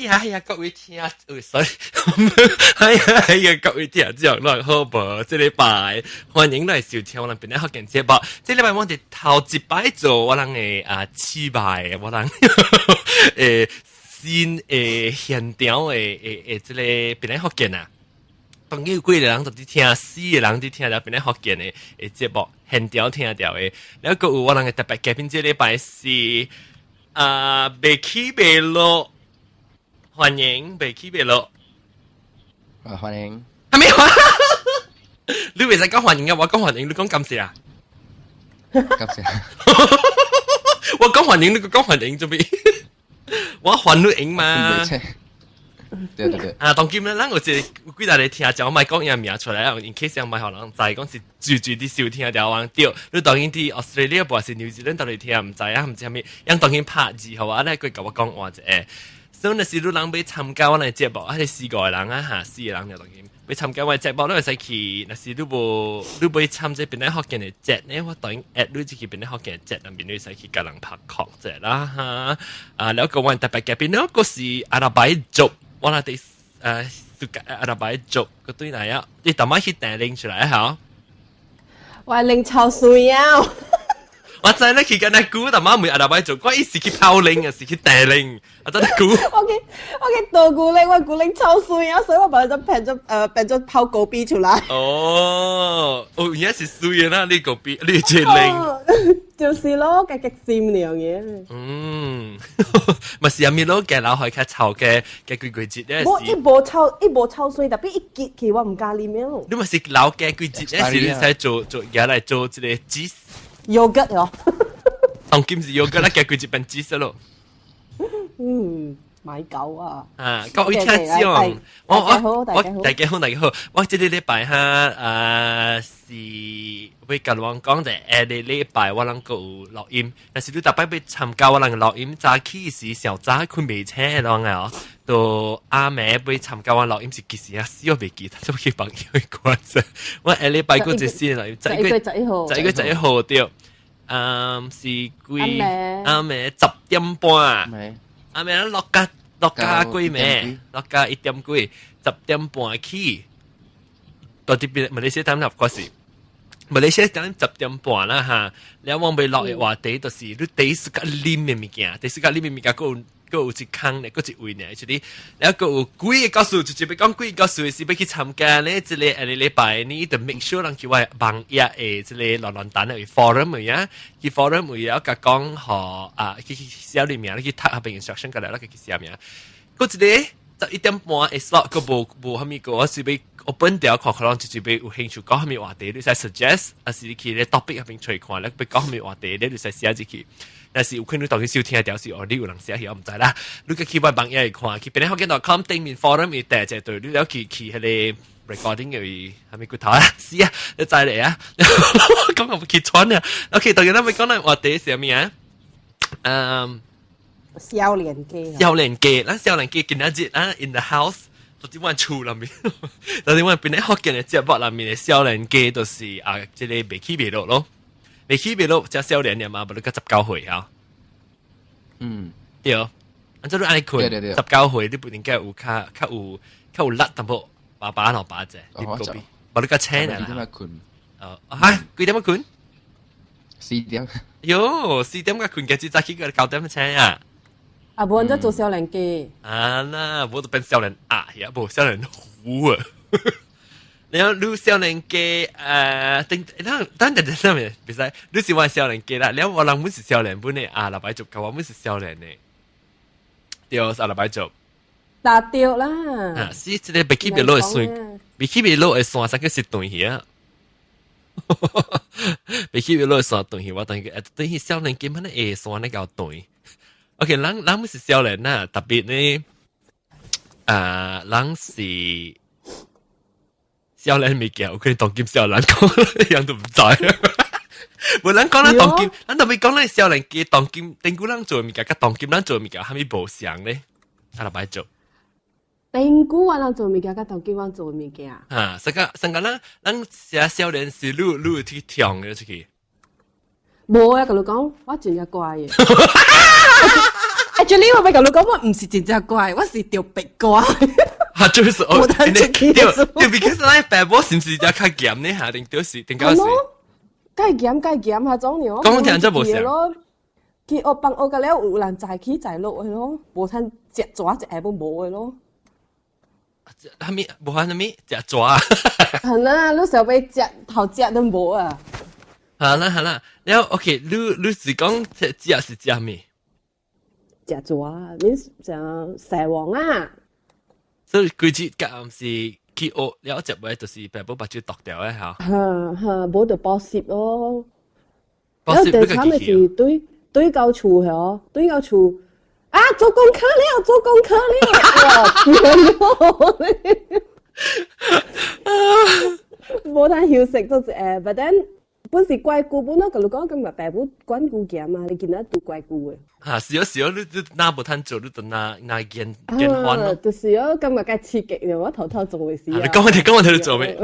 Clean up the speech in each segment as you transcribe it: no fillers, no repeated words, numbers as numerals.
呀哎呀，各位聽，sorry，哎呀哎呀，各位聽眾，來好無？這禮拜歡迎來收聽我人邊咧福建節目。這禮拜我哋頭一擺做我人的啊試賣，我人新的現場的這个邊咧福建啊。當然有幾個人就佇聽，四個人佇聽著邊咧福建的節目，現場聽著的。了閣有我人的特別嘉賓，這禮拜是啊，袂起袂落。歡迎袂起袂落。啊，歡迎。係咪話？你袂使講歡迎啊！我講歡迎，你講感謝啊？感謝。我講歡迎，你講歡迎做咩？我歡你贏嘛？對對對。啊，當今咧，咱有一個幾大個聽眾，我莫講伊名出來，in case 人莫予人知，講是住住佇收聽著話對。你當然佇 Australia 還是 New Zealand 佗佇聽，毋知啊，毋知啥物，𪜶當然拍字予我，來過共我講話一下。所以若是你人欲參加我的節目，還是四個人啊哈，四個人就當然欲參加我的節目，你會使去。若是你無你欲參這邊咧福建的節呢，我當然 add 你入去邊咧福建的節內面，你使去共人拍確者啦哈。啊，了閣我特別嘉賓，那個是阿拉伯族，我那佇阿拉伯族個對來啊，你逐擺去訂拎出來哈？我拎超水啊！我知你去緊那久，逐擺問阿拉伯族，我伊是去拋拎啊，是去訂拎，啊真係久。我去倒牛奶，我牛奶超水啊，所以我把它變做泡高比出來。哦，哦，而家是水啦，你個比你這拎。就是咯，計極閃亮嘅。嗯，咪是阿咪咯，嘅老海較臭嘅幾季節咧。我伊無臭，伊無臭水，特別伊結起我毋敢啉了。你咪是老嘅季節咧，是你使做做嘢來做這個 cheese。 yogurt 哦。當今是 yogurt 啦，嘅季節變 cheese 咯。嗯，買狗啊！啊，各位聽眾，我大家好，大家好，我這個禮拜哈，是欲共人講者，下個禮拜我人閣有錄音，但是你逐擺欲參加我人錄音，早起時上早睏袂醒的人啊，到暗暝欲參加我錄音是幾時啊？死我袂記得，就去幫伊關者。我下禮拜閣一新錄音，11月11號，11月11號對，嗯，是幾暗暝10點半。暗暝落加幾暝？落加一點幾，10點半起。到這邊馬來西亞 time 嗰時，馬來西亞 time 10點半啦哈。了我欲錄的話題就是你第 suka 啉的物件，第 suka 啉的物件，閣有一空咧，閣一位呢，就是了閣有幾个故事，就是欲講幾个故事是欲去參加咧，這個下個禮拜你就 make sure 人去我網頁的這個論論壇的 forum 位啊，去 forum 位了共講予啊，去寫裡面，你去讀下邊 instruction 過來，了去寫名。閣一個11點半的 slot 閣無啥物個，我是欲 open 掉看可能就是欲有興趣講啥物話題，你使 suggest，還是你去咧 topic 入邊揣看，你欲講啥物話題，你就使寫入去。但是有可能當佢收聽條是哦，你有人寫去，我毋知啦。你去我網頁看，去邊咧福建 .com 頂面 forum 伊第一對，你了去彼个 recording 嘅係咪骨頭啊？是啊，你知嚟啊？講我去穿啊。OK，當然咱欲講咱話題是啥物啊？嗯。少年家。少年家，咱少年家今仔日啊，in the house，到佇阮厝內面，到佇阮邊咧福建的節目內面的少年家，就是啊，這个袂起袂落咯，袂起袂落，才少年爾嘛，無你到19歲啊。對，啊，這你按呢睏，19歲你不應該有較有力淡薄，爸爸老爸者，你嗰邊，無你較醒啦。幾點睏？哦，哈，幾點睏？ 4點。喲，四點個睏，幾早起個9點醒啊？啊，無人做少年家。啊，那無就變少年啊，也無少年虎啊。然後你少年家，等等等等等咩？別使，你是話少年家啦，了我人本是少年本的啊，禮拜做，我本是少年的，對，啊，禮拜做。答對啦。啊，是這個袂起袂落的線，袂起袂落的線，啥個是斷去啊？袂起袂落的線斷去，我等於等於少年家，乜會線咧夠斷。OK，人是少年呐，特別呢，啊，人是少年物件，有可能當今少年講，樣都毋知。無人講咱當今，咱特別講咱少年家當今，頂古人做物件，佮當今咱做物件，啥物無相咧？啊，禮拜做。頂古我人做物件，佮當今我做物件。啊，上個咱寫少年時，你有去跳嘅出去？無啊，共你講，我真正乖的。，actually 我欲共你講，我毋是真正乖，我是著白乖。嚇，就是哦，無通出去對對，because 咱爸母是毋是較較嚴呢？嚇，定就是定到是。較嚴較嚴下種了。講聽真無像。咯，去學放學個了，有人載起載落的咯，無通食蛇食下攏無的咯。啥物無喊啥物食蛇？係啦，你想欲食頭食都無啊。好啦好啦，了 OK，你是講食是食咩？食蛇，免像蛇王啊。所以規節夾暗是去學了食尾，就是爸母目睭剁掉的嚇。嚇嚇，無就補習咯。補習第三的是對對到厝嗬，對到厝啊，做功課了，做功課了，哇！無通休息做一下，but then 本是乖久，本來共你講，感覺爸母管久嚴嘛，你囡仔拄乖久的。嚇，是哦是哦，你若無通做，你就若若見見歡咯。就是哦，感覺較刺激了，我頭頭做的時。你講我聽，講我聽你做咩？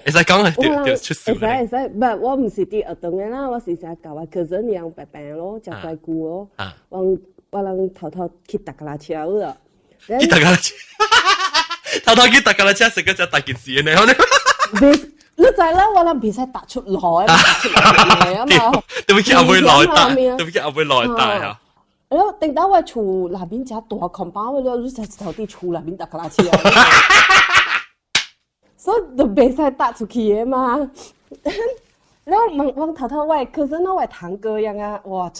會使講啊，對對出事。會使會使，毋，我毋是佇學堂的啦，我是成共我 cousin 樣白白咯，食乖久咯。我我人頭頭去踏腳踏車了。去踏腳踏車，頭頭去踏腳踏車，是個只大件事呢？你知啦，我人袂使踏出來，踏出來啊嘛。對不起，阿妹來帶，對不起，阿妹來帶啊。然後等到我厝內面遮大空包了，你才一頭佇厝內面踏腳踏車。所以就袂使踏出去的嘛。然後問問頭頭我可是那我堂哥樣啊，哇！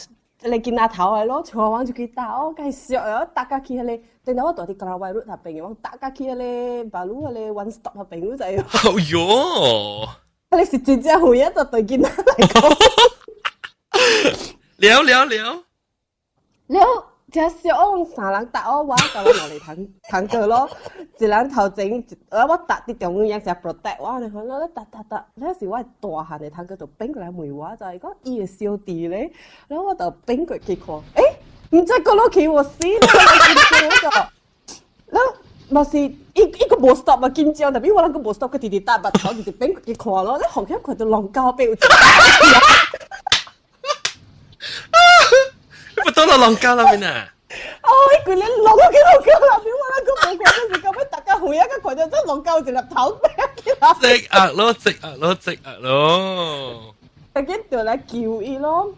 一個囡仔頭的咯，帶我出去踏，我該笑啊，踏到去彼個，等到我住佇 Kelawai Road 那邊，我踏到去彼個馬路彼個 One Stop 那邊，你知無？哎喲！彼是真正遠啊，就對囡仔來講。了了了。了，真笑，我三人搭我，我共我兩個堂堂哥咯，一人頭前，我搭佇中間，成 protect 我，你看我搭搭搭，那時我大漢的堂哥就變過來問我，就係講伊的小弟咧，然後我就變過去看，欸，毋知過落去我死啦，緊張咗，然後嘛是伊伊閣無 stop 嘛緊張，特別我人閣無 stop，閣直直搭目頭直直變過去看咯，你後邊看到龍狗背有。不到落龍溝那邊啊！哦，伊規個龍去龍溝那邊，我那個無看到是到尾大家遠啊，閣看到這龍溝一粒頭白起來。直壓咯，直壓咯，直壓咯。趕緊就來救伊咯。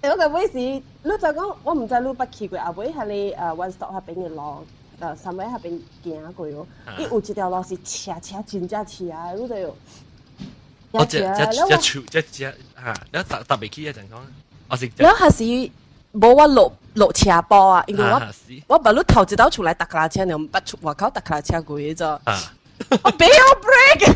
我個尾時，你就講，我毋知你捌去過，後尾彼个One Stop 彼邊的路，三尾彼邊行過哦。伊有一條路是斜斜真正斜的，你知無？哦，這這這樹，這這嚇，你搭搭袂起啊，怎講？我是。了還是無我落落斜坡啊，因為我我捌你頭一道出來踏腳踏車，你毋捌出外口踏腳踏車過的咋？我袂曉 brake。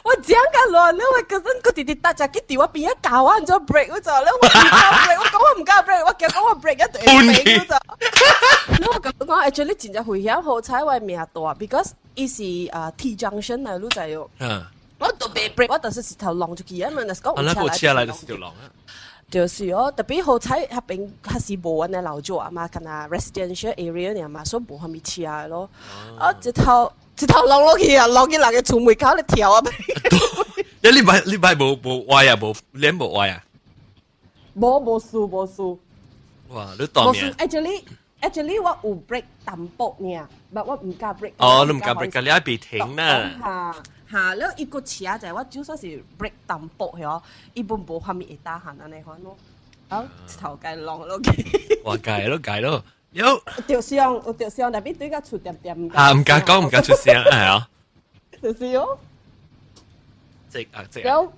我講甲亂，你話嗰陣佢直直搭只去佇我邊仔教我按怎 brake，我就你我毋敢 brake，我講我毋敢 brake，我驚講我 brake 一定會飛，我就。你我講講，actually 真正危險，好彩我命大，because 伊是啊 T junction 來，你知無？我都袂 brake，我就是石頭浪出去啊嘛，若是講有車來就是條浪啊。就是哦，特別好彩彼邊較是無按呢樓住啊嘛，敢若 residential area 爾嘛，所以無啥物車咯。啊，一頭一頭浪落去啊，落去人的厝門口咧跳啊！你你擺你擺無無歪啊，無臉無歪啊？無無事無事。哇！你當命。 Actually 我有 brake 淡薄爾，但我毋敢 brake。哦，你毋敢 brake，你愛別停啦。嚇嚇，了伊個車就我就算是 brake 淡薄嗬，伊本無啥物會打行按呢款咯。啊，一頭該浪落去。哇！計咯計咯，有。著傷有著傷，特別對個厝恬恬。啊！毋敢講，毋敢出聲，係啊。就是哦。即啊即。了，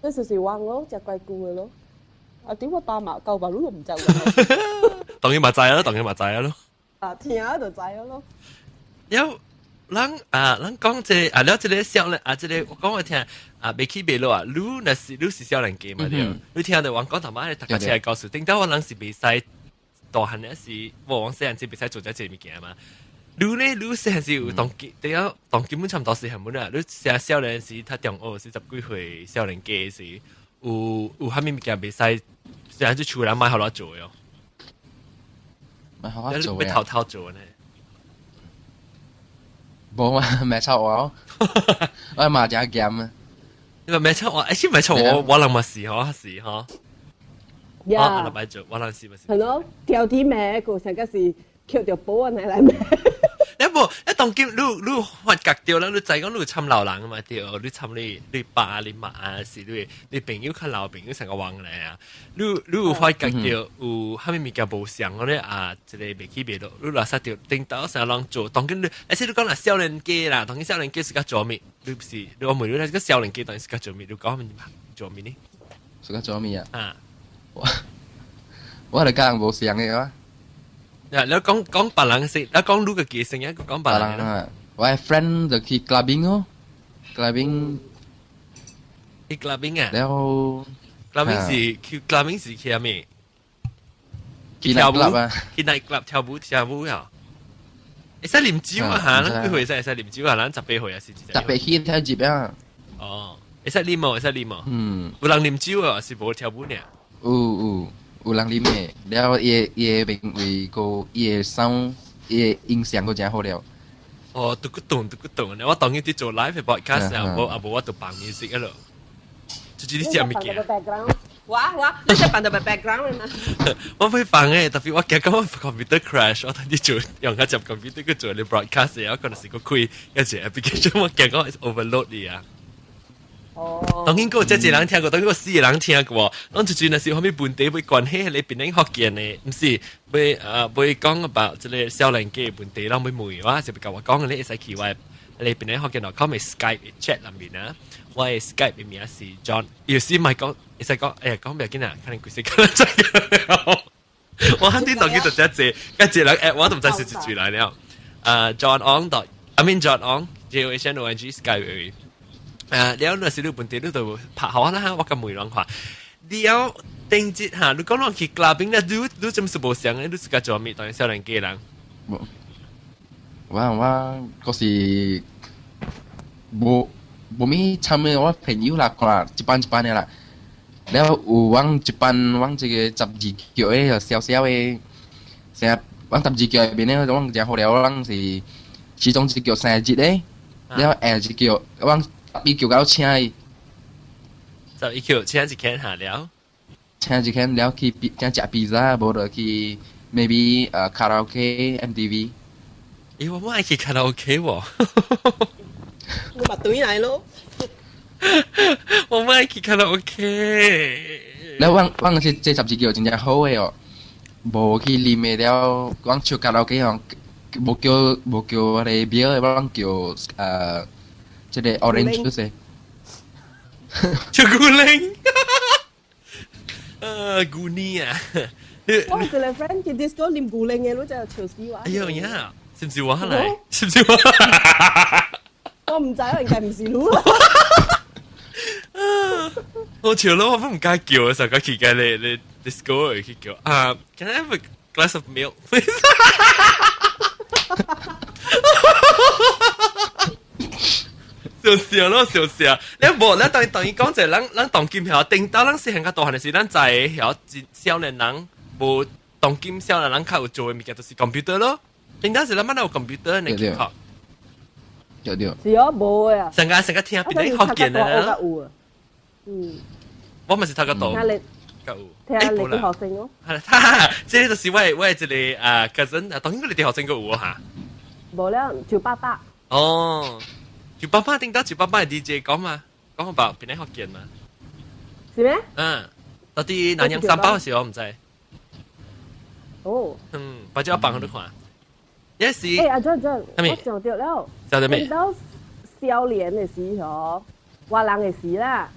這就是玩咯，食乖久的咯。啊！點我爸媽教爸，你都毋知。當然嘛知啦，當然嘛知咯。啊，聽就知咯。有咱啊，咱講這啊，了這個少年啊，這個我講我聽啊，袂起袂落啊，你若是你是少年家嘛對？你聽到我講頭仔，踏腳車的故事，頂到我人是袂使大漢的時，無往細漢時袂使做這這物件嘛。你呢？你細漢時有當對啊，當基本差毋多細漢本啊。你成少年時，讀中學是十幾歲少年家時，有有啥物物件袂使，細漢時厝人莫予我做喲。莫予我做欲偷偷做呢？無啊，袂臭我，我嘛誠鹹啊。你話袂臭我，欸，是袂臭我，我人嘛是吼，是吼。我阿禮拜做，我那時咪是。係咯，跳啲咩個成個是捡著寶啊，嚟嚟咩？你無，你當今你發覺著啦，你知講你參老人嘛對，你參你爸你媽啊，是你朋友較老朋友成個往來啊，你有發覺著有啥物物件無相嗰咧啊？這個袂起袂落，你若實著頂到成人做，當今你，而且你講啦少年家啦，當今少年家是較做咩？你不是，你我問你，這個少年家當然是較做咩？你講做咩呢？是較做咩啊？啊，我係家人無相嘅啊。嗱，你講講別人先，你講你個記性，一個講別人啊。我 friend 就去 clubbing 哦，clubbing。去 clubbing 啊？然後 clubbing 是去 clubbing 是去咩？去跳舞啊？去 night club 跳舞跳舞啊？會使啉酒啊？嚇，咱幾歲使會使啉酒啊？咱18歲還是？ 18歲才入啊。哦，會使啉無？會使啉無？嗯。有人啉酒啊？是無跳舞呢？有有。有人啉的，了伊的名為個伊的聲，伊的音響閣誠好了。哦，嘟咕咚嘟咕咚，我當然佇做 live podcast 啊，無啊無我就放 music 咯。就是你食物件。我我，你識放到 background 嘛？我會放嘅，特別我驚講我 computer crash，我當啲做用下接 computer 去做你 broadcast，我可能是個開一個 application，我驚講 overload 你啊。哦，當然個這一人聽過，當然個四個人聽過。當一陣若是有啥物問題欲關係你檳城福建的，毋是欲欲講 about 這個少年家問題，人欲問我，是欲共我講，你會使去我你檳城福建 .com 的 Skype chat 內面啊。我的 Skype 的名是 John，有時毋係講，會使講，哎呀，講袂緊啊，可能規時間再講。我肯定當佢就這濟，一濟人 add 我都毋知是一句來了。John Ong dot，I mean John Ong J O H N O N G Skype。了若是你問題，你就拍好啦，我共問人看。了頂節哈，你講人去 clubbing 咧，你怎麼是無相咧？你自家做咩？當少年家人。無，我嗰時無咩參與我朋友啦，看一班一班的啦。了有阮一班，阮這個十二橋的小小的，成日阮十二橋入面咧，阮誠好了，阮是其中一橋生日的，了下一橋阮11橋到請伊。 11橋請一間下了。請一間了去請食披薩，無就去 maybe 卡拉 OK MTV。咦，我無愛去卡拉 OK 喎。我嘛對來咯。我無愛去卡拉 OK。了，阮是這十二橋真正好的哦，無去啉的了，阮唱卡拉 OK 哦，無叫彼个 beer，阮叫這个 orange juice。朱古力。古尼啊！我一個 friend 去 disco 啉古靈的，你就笑死我。哎呦呀，是毋是我來？是毋是我？我毋知，應該毋是你。我笑咯，我都毋敢叫啊！上個期間你 disco 去叫啊？Can I have a glass of milk, please？笑笑咯，笑笑。你無，你當伊講者，咱當今曉頂到咱細漢較大漢的時，咱在曉少年人無當今少年人較有做的物件，就是 computer 咯。頂當時咱乜有 computer 呢？對對對。是哦，無啊。成個成個聽別人福建的啦。嗯。我嘛是讀較大。聽你，聽你啲學生哦。係啦，這個就是我這個啊 cousin 啊，當然你啲學生閣有哈。無了，九八八。哦。九八八頂到九八八 DJ 講嘛，講個檳城福建嘛。是咩？嗯，到底南洋三寶的時我毋知。哦。嗯，把這我放予你看。也是。欸，阿 John John，我想著了。想著咩？到少年的時候，我人的時啦，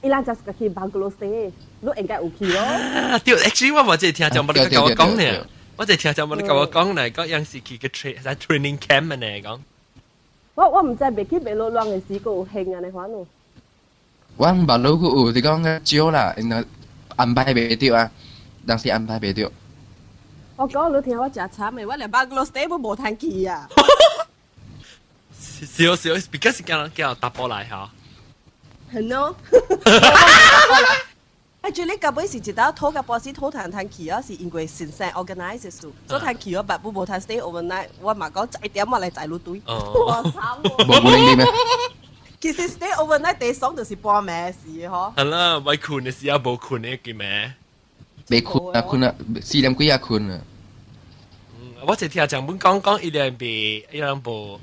伊人就是去 bungalow stay，你應該有去咯。啊，對，actually 我無這聽講，無你共我講呢。我這聽講，無你共我講呢，講樣是去個 train 在 training camp 呢講。我毋知袂去袂落亂的時，閣有興按呢款咯。阮別路閣有，是講較少啦，因為安排袂著啊，當時安排袂著。我講你聽我誠慘的，我連 bungalow stay 都無通去啊。是是，because 叫叫查埔來嚇。係咯。Actually，到尾是一道討甲波斯討通通去啊，是因為先生 organize 事，所以通去啊，但不無通 stay overnight。我嘛講載點我來載路隊。哦。我慘無無能力咩？其實 stay overnight 第爽就是半暝時嗬。係啦，咪睏嘅時候無睏嘅叫咩？未睏啊，睏啊，4點幾啊睏啊。我就聽講本講講，伊兩被伊兩無，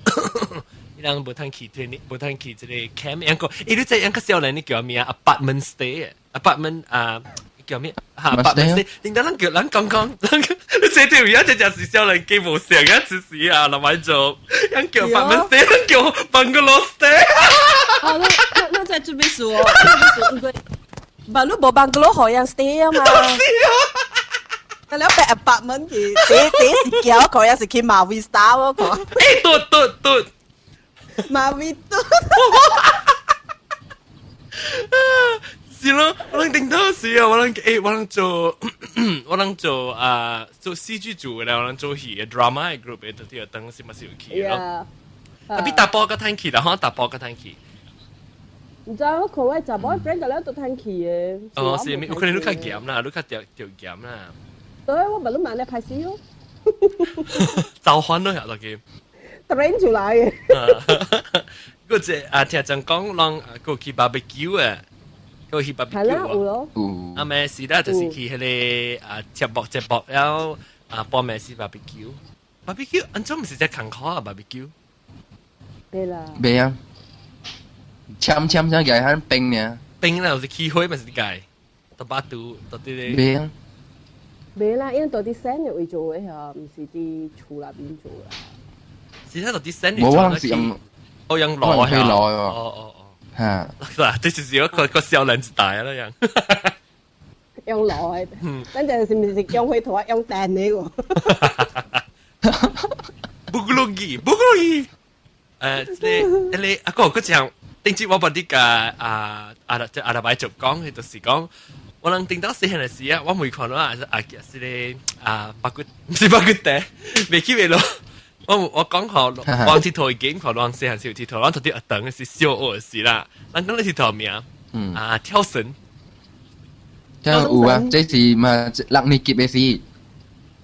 伊兩無通去 training，無通去這個 camp。一個，伊你知一個少年你叫咩啊？Apartment stay，apartment 啊，叫咩？嚇，apartment stay。點解咱叫咱講講，咱你這條而家這就是少年機無上啊，就是啊，來買做，人叫 apartment stay，人叫 bungalow stay。啊，你你在做咩事哦？因為，但你無 bungalow 可以 stay 啊嘛。你了白 apartment 去，第第是叫佢，也是去馬威 star 嗰個。欸，對對對，馬威多。是咯，我諗頂多時啊，我諗欸，我諗做啊做 CG 組嘅，我諗做戲嘅 drama 嘅 group 嘅，都啲等是咪是有去咯？啊，比大波個攤去啦，嗬，大波個攤去。唔知我看我查某 friend 就了都攤去嘅。哦，是，有可能你較鹹啦，你較掉掉鹹啦。對，我咪都問你拍死咯。就翻咯，入去。 train 出來嘅。嗰隻啊，聽人講，人過去 barbecue 啊，過去 barbecue 係啦，有咯。啊咩是啦，就是去彼個啊，接駁接駁了啊，半暝是 barbecue。barbecue，按怎毋是只艱苦啊？barbecue。對啦。未啊。簽簽聲嘅喺冰呢。冰啦，有是起火咪是解，到巴肚到啲咧。未啊。未啦，因為到啲山嘅位做嘅嚇，毋是佇厝內邊做啦。是喺度啲山冇可能是用，哦用攞去攞哦哦哦，嚇！嗱，這就是一個個少年一代啦，樣。用攞嘅，咱就是毋是用火頭用電的喎。不咕嚕機，不咕嚕機。你你阿哥嗰場，頂次我幫你個啊阿阿阿伯就講，佢就是講。我能頂到細漢的時啊，我每看到啊啊是咧啊白骨，毋是白骨地，未去未落。我我講好，往佚佗已經看到細漢時有佚佗，我到底學堂是小學的時啦。咱講咧佚佗名，啊跳繩。這有啊，這是嘛六年級的時。攏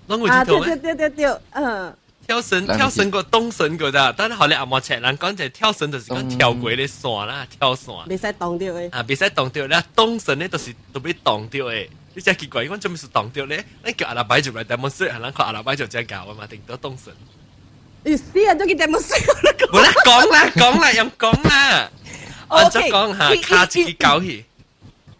有佚佗咩？對對對對，嗯。跳繩跳繩過動繩過咋？但係後來阿媽切人講就跳繩就是講跳過咧線啦，跳線。袂使動著的。啊，袂使動著咧，動繩咧就是都欲動著的。你真奇怪，講做咩事動著咧？咱叫阿拉伯就來 demonstrate，人看阿拉伯就這教啊嘛，定到動繩。你死啊！都去 demonstrate。無啦，講啦，講啦，用講啦。我再講下，卡自己搞去。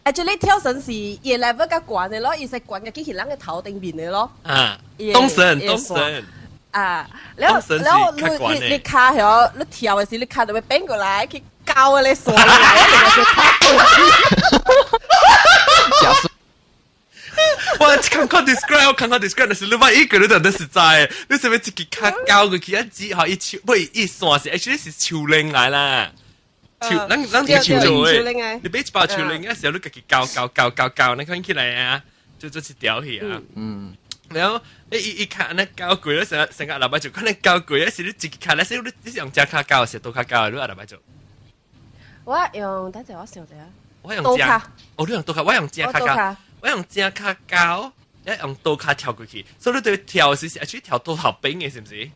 Actually 跳繩是伊 level 較懸的咯，伊是懸嘅去人嘅頭頂面的咯。啊，動繩，動繩。啊，然後然後你你你跤曉，你跳的時你跤就會變過來去勾個線來，另外就卡過來。我看看 describe，我看看 describe，但是你把一個你就得實在，你是咪自己跤勾過去一指嚇一樹，不一線是 actually 是樹靈來啦。樹，咱咱是樹做的，你買一包樹靈嘅時候，你家己勾勾勾勾勾，你看起來啊，就做一條去啊。然後你伊伊跤那勾過咧，成成個禮拜做，可能勾過咧是你自己跤咧，是你你是用正跤勾，是倒跤勾？你阿禮拜做？我用，等陣我想一下。我用正，哦，你用倒跤，我用正跤勾，我用正跤勾，一用倒跤跳過去，所以你對跳時是actually 跳倒頭邊嘅，是毋是？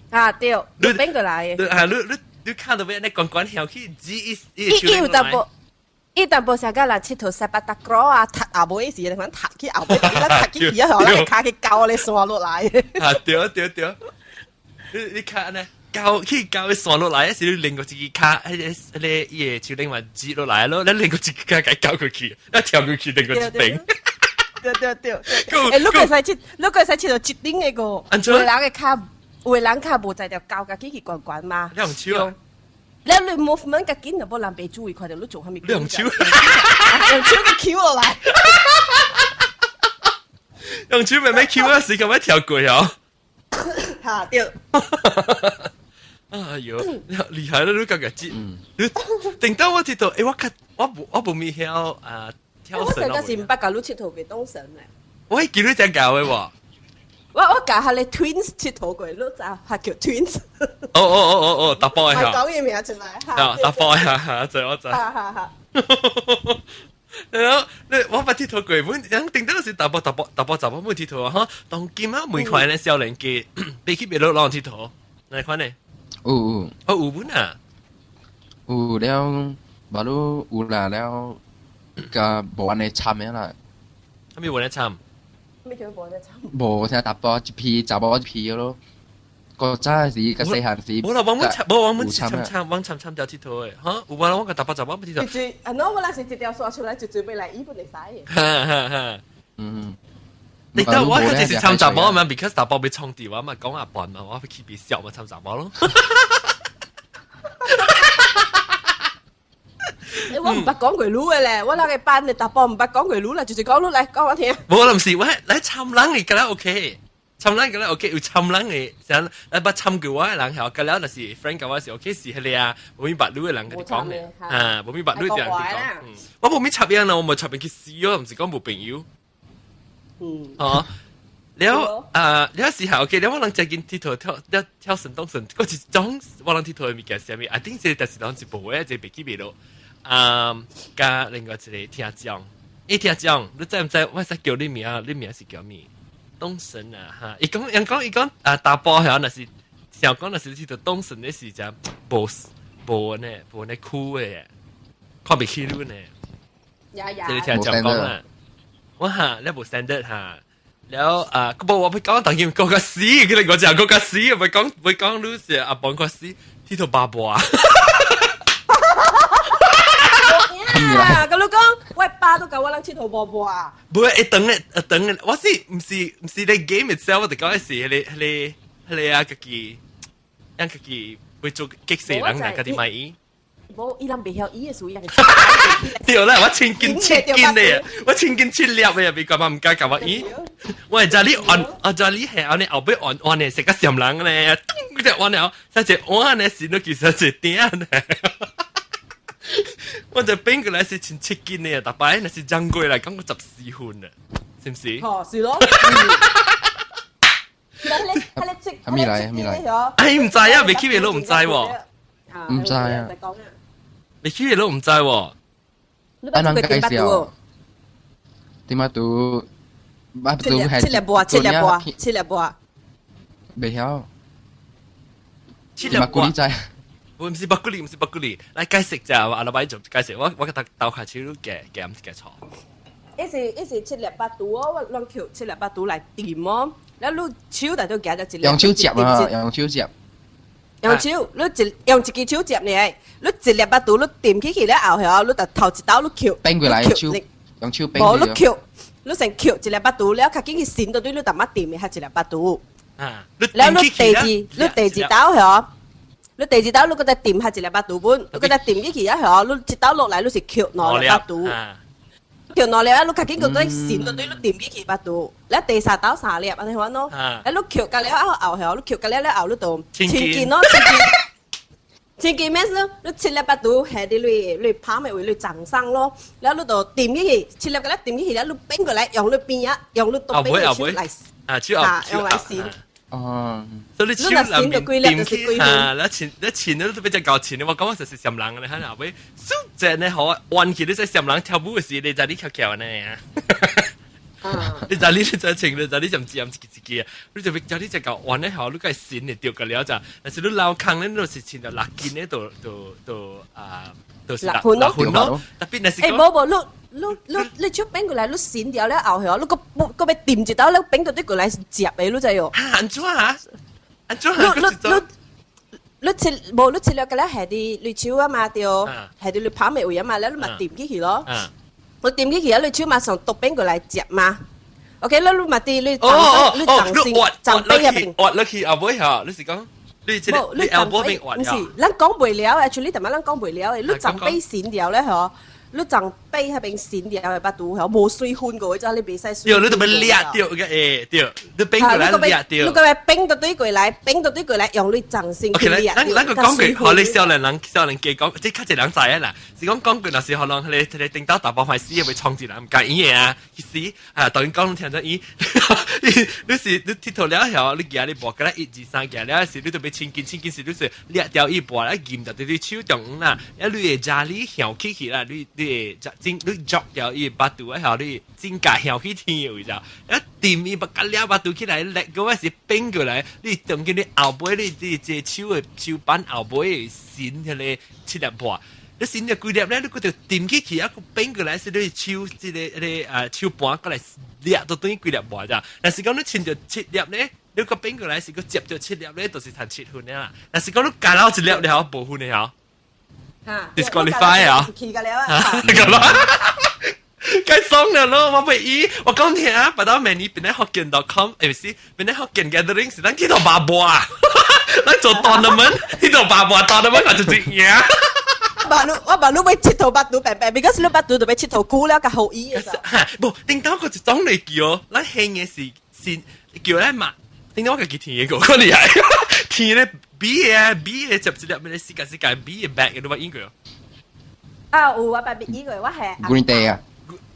啊對，你變過來。啊，你你你看到尾你滾滾跳去，只一伊伊有淡薄。伊淡薄成個來𨑨迌sepak takraw 啊，踢後尾時，你講踢去後尾，咱踢去去啊，咱跤去勾咧線落來。啊對對對，你你看呢？勾去勾線落來，是你另外一支跤，彼個彼個伊個手另外接落來咯，你另外一支跤共勾過去，一跳過去另外一邊。對對對，欸，你會使佚，你會使佚佗一頂的個，有人的跤，有的人跤無在條勾家己去懸懸嘛。你用手啊？你你 movement 較緊，就無人袂注意看著你做啥物。你用手，用手去搝落來。用手慢慢搝啊，時間要跳過哦。嚇對。哎呦，厲害啦！你感覺這，你頂到我佚佗，欸，我較我無我無咪曉啊跳繩。我上個是毋捌共你佚佗過動繩咧。我會記你這教的喎。我我共彼個 twins 佚佗過，你知還叫 twins。哦哦哦哦哦，查埔的嚇。講伊名出來。啊，查埔的嚇，知我知。哈哈哈。然後你我捌佚佗過，阮人頂到是查埔查埔查埔查某冇佚佗啊！哈，當今啊每款咧少年家，比起別落攏佚佗，哪款呢？有有。哦有本啊！有了，無路有啦了，個無按呢參的啦。啥物無咧參？咩叫無按呢參？無聽淡薄一批，查某一批咯。個早時個細漢時，無啦，我們無我們參參，我參參條鐵頭的，哈，有無啦？我個淡薄查某鐵頭。一追，啊，喏，我那是一條線出來，一追欲來伊本會使的。哈哈哈。你得我就是參查某嘛，because 查某欲創治我嘛，講阿笨嘛，我欲去比笑嘛，參查某咯。欸，我毋捌講過女的咧，我那個班的查埔毋捌講過女啦，就是講女來講我聽。無啦，毋是，我來參人的敢若 OK，參人敢若 OK，有參人的，像來捌參過我的人曉，敢了若是 friend 共我是 OK 是彼个啊，無咪捌女的人共你講的，啊，無咪捌女的人佇講。我無咪插秧啦，我無插秧去死哦，毋是講無朋友。哦，了啊，了時候 OK，了我人最近鐵佗跳跳跳神東神，嗰一種我人鐵佗的物件是啥物？I think 這個就是攏是無的，這個袂記袂落。啊，佮另外一個聽眾，伊聽眾，你知毋知？我使叫你名，你名是叫咩？東神啊，哈！伊講，人講，伊講啊，查埔遐若是，想講若是佚佗東神的時陣，無無呢，無呢苦的，看袂起你呢。呀呀！這個聽眾講啊，我哈，你無 standard 哈，了啊，無我欲講，當然講較死，佢哋我就講較死，欲講欲講你是阿邦較死，佚佗爸爸。啊！佮你講，我爸都共我人𨑨迌無無啊！無會等咧，等咧，我是毋是毋是咧 game itself，我就講的是彼个彼个彼个啊，家己，咱家己會做激死人來家己買伊。無，伊人袂曉伊的事，伊人。對啦，我千斤七斤的，我千斤七粒的，袂感覺毋敢共我伊。我會知你按，我知你係按呢後尾按按呢，成個閃人咧，咚一按了，再一按呢時，你其實是點呢？我就變過來是穿七斤的，逐擺若是漲過來，感覺14分啊，是毋是？哦，是咯。還未來，還未來。哎，毋知啊，未去的都毋知喎。毋知啊。未去的都毋知喎。按怎介紹？點啊拄？七粒七粒半，七粒半，七粒半。袂曉。七粒半。我毋是白骨梨，毋是白骨梨，來解釋者，我阿老闆就解釋，我我個鬥下手夾夾毋是夾錯。伊是七粒八度哦，我攏扣七粒八度來掂哦，了你手內都夾著一粒。用手接啊，用手接。用手，你一用一支手接呢？你一粒八度，你掂起去了後，曉你就頭一刀你扣。變過來手，用手變。無你扣，你先扣一粒八度，了較緊去伸到對你淡仔掂的較一粒八度。啊，了你第二，你第二刀曉。你第二刀，你閣再掂下一粒腹肚本，你閣再掂起去啊！嗬，你一刀落來，你是扣兩粒腹肚，扣兩粒啊！你較緊閣再伸到對，你掂起去腹肚，你第三刀三粒，按呢款咯。啊，你扣甲了後後，你扣甲了了後，你就千斤咯，千斤。千斤咩事？你七粒腹肚下佇你你旁的位，你掌上咯，了你就掂起去，七粒甲了掂起去了，你變過來用你邊仔，用你獨邊的手來，啊，手後用來伸。哦，所以你手內面掂起嚇，你前你前你都比較夠前，我講我就是閃人咧，喺後尾，嗖只呢好彎起你在閃人跳舞的時，你在你翹翹呢啊，你在你在穿，你在你就知暗一支一支啊，你就叫你只夠彎咧好，你該閃會掉個了咋，但是你老空咧，你就是穿著六斤咧，就就就啊，就是六分咯，六分咯，特別若是欸，無無，你你你你手變過來，你閃掉了後曉，你閣閣欲掂一刀，你變到對過來是接的，你知喲？啊，按怎啊？按怎你你你你切無你切了個了下佇你手啊嘛對，下佇你旁的位啊嘛，了你嘛掂起去咯。我掂起去啊，你手馬上倒變過來接嘛。OK，你你嘛佇你哦你掌心掌背入邊，挖落去後尾嚇，你是講？你這個你 elbow 邊挖毋是，咱講袂了，actually 淡仔咱講袂了的，你掌背閃掉咧嗬。你掌背彼邊閃掉的腹肚嗬，無水分過，則你袂使水。對，你就欲掠著個會，對，你變過來掠著。你閣欲變到對過來，變到對過來，用你掌心去掠。咱咱閣講句，予你少年人少年家講，這較濟人知影啦。是講講句，若是予人彼个彼个頂到大包壞死，會創一人毋介意的啊，去死啊！當然講聽做伊，你是你𨑨迌了後，你行你跋過來一二三行了時，你就欲千斤千斤時，你是掠掉伊跋來撳著佇你手中央啦，啊，你會遮你翹起去啦，你你會真你捉掉伊腹肚啊，後你真價曉去天有咋？一掂伊把個了腹肚起來，叻個我是變過來，你當見你後尾你這這手的手板後尾伸彼个七粒箔。你伸著幾粒咧，你閣著掂起去，啊，閣變過來是你手這个彼个啊手盤過來掠都等於幾粒箔咋？但是講你穿著七粒咧，你閣變過來是閣接著七粒咧，就是趁7分的啦。但是講你加了一粒了，無分的吼。嚇 disqualify 啊去個了啊！個咯，該爽了咯！我袂伊，我講聽啊，別到明年變咧福建 .com，欸，毋是變咧福建 gathering 是咱去到八卦，咱做 tournament，去到八卦 tournament 我就贏。把你我把你欲𨑨迌腹肚平平，because 你腹肚就欲𨑨迌久了，較好醫啊。哈，無頂當個一種嚟叫，咱興的是先叫咱嘛，頂當我家己聽一個，可厲害，聽咧 B 的 B 的接一粒咩世界世界 B 的 bag，你捌演過？啊，有我捌演過，我係。古地啊！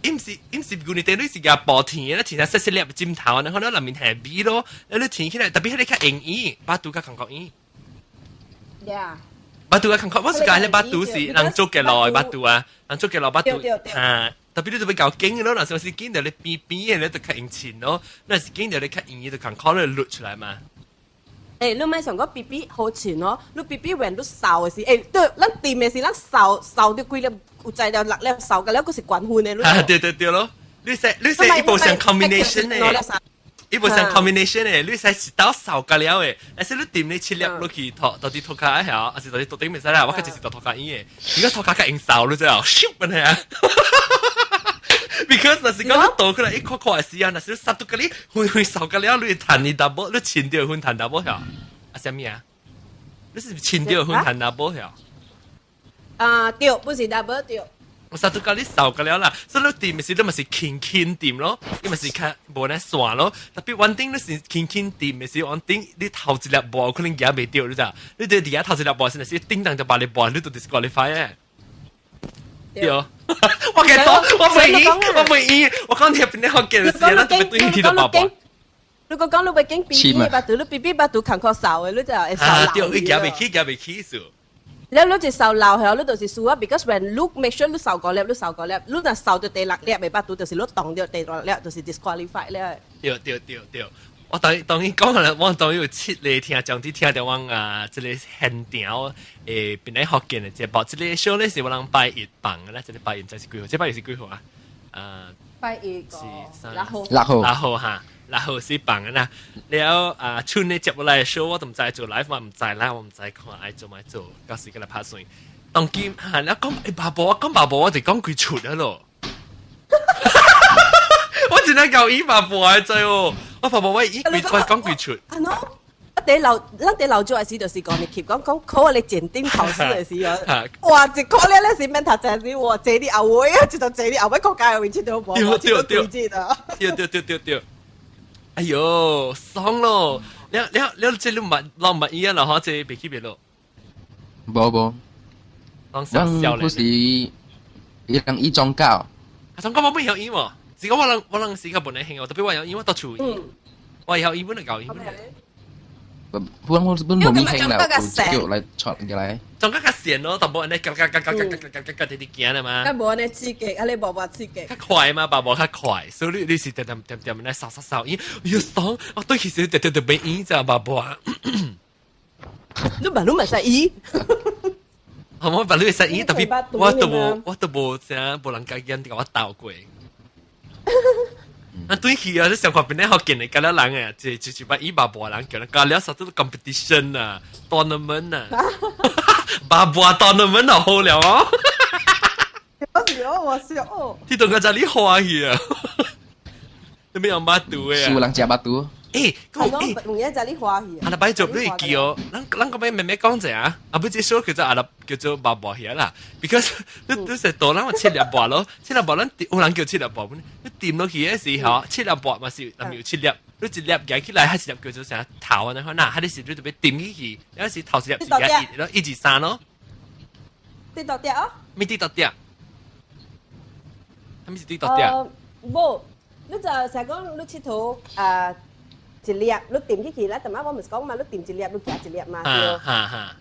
伊毋是伊毋是舊年地，你是共薄甜的，甜成細細粒枕頭，然後你內面係米咯，你甜起來特別彼个較容易，腹肚較感覺軟。 腹肚較感覺，我是講彼腹肚是人做嘅路的腹肚啊，人做嘅路腹肚啊，特別你就欲較緊咯，若是是緊著你邊邊的，你就較用穿咯，若是緊著你較硬，就較可能甩出來嘛。欸，你莫想講 B B 好穿咯，你 B B when 你掃的時，欸，對，咱掂的時，咱掃掃著幾粒，有在了六粒掃個了，閣是懸分的。啊，對對對咯，你使你使伊無像 combination 的，伊無像 combination 的，你使一刀掃個了的，但是你掂你七粒落去塗，到底塗跤曉，還是到底塗頂袂使啦？我較就是塗塗跤軟的，如果塗跤較用掃，你知影？咻咁樣。Because 若是講你倒起來一塊塊的時啊，若是你殺到個你分分掃個了，你會彈你 double，你穿著分彈 double 曉？啊，啥物啊？你是穿著分彈 double 曉？啊，對，不是 double 對。我殺到個你掃個了啦，所以你掂的時你嘛是輕輕掂咯，你嘛是較無呢線咯。特別穩定你是輕輕掂的時，穩定你頭一粒箔可能夾袂著，你知？你佇底下頭一粒箔，是是頂當就把你箔，你就 disqualify 的。對，我跟你講，我袂贏，我袂贏，我講你邊啲學嘅事，咱特別對你到八卦。如果講你欲揀 B B 腹肚，你 B B 腹肚坎坷掃的，你就會掃啊，對，伊夾袂起，夾袂起數。了你就掃漏後，你就是輸啊。Because when 你 make sure 你掃五粒，你掃五粒，你若掃到第六粒的腹肚，就是你擋著第六粒，就是 disqualify 了。對對對對，我當當然講啦，我當然有七個聽眾佇聽著阮啊，這個現場誒，邊咧福建的節目，這個 show 咧是我人拜一放的啦，這個拜一毋知是幾號，這拜一是幾號啊？啊，拜一是六號，六號，六號哈，六號是放的啦。了啊，春的接落來 show 我都毋知做 live 嘛，毋知啦，我毋知看愛做毋做，到時閣來拍算。當今哈，你講欸爸爸，我講爸爸，我就講幾出啊咯。我真係夠伊爸爸的知哦，我爸爸我伊幾我講幾出。啊喏，我佇樓，咱佇樓做的時就是講你翕講講考你檢定考試的時候，哇！一考了咧是免讀冊時，哇！坐你後尾啊，就坐你後尾國家的位置都無，對對對，對對對對對。哎喲，爽咯！了了了，這你捌攏捌伊啊？啦吼，這袂去袂落。無無，攏小小不是伊人伊宗教。啊，宗教我袂曉伊無？是講我人我人時較無呢興，特別我曉伊我到厝，我會曉伊本來教伊本來。本我本無咪興啦，有叫來出來。總較較線咯，淡薄按呢，嘎嘎嘎嘎嘎嘎嘎嘎嘎直直行啦嘛。較無按呢刺激，按呢無無刺激。較快嘛，爸爸較快，所以你你是點點點點來掃掃掃，咦，又爽，我對其實直直直袂演咋爸爸。你把你咪使演。好，我把你會使演，特別我都無我都無啥無人家演，共我鬥過。啊，對去啊！你上看邊咧福建的敢若人誒，就就是把伊爸爸人叫人搞了啥子 competition 啊，tournament 啊，爸爸 tournament 好了哦。我是哦，我是哦。你同個在你歡喜啊？你咩用腹肚的啊？有人食腹肚。欸，講欸，唔應在你歡喜。啊，那擺做你會記哦，咱咱個欲慢慢講者啊，啊，不這首叫做阿拉叫做爸爸兄啦，because 你你是多人話七粒箔咯，七粒箔咱有人叫七粒箔，你掂落去的時候，七粒箔嘛是內面有七粒，你一粒夾起來，還是粒叫做啥頭啊？那款呐，還是你特別掂起去，有時頭一粒是夾一，咯一二三咯。滴到滴啊？咩滴到滴？啥物是滴到滴？無，你就成講你𨑨迌啊。一粒，你掂起去啦，淡仔我毋是講嘛，你掂一粒，你夾一粒嘛，對。哈哈。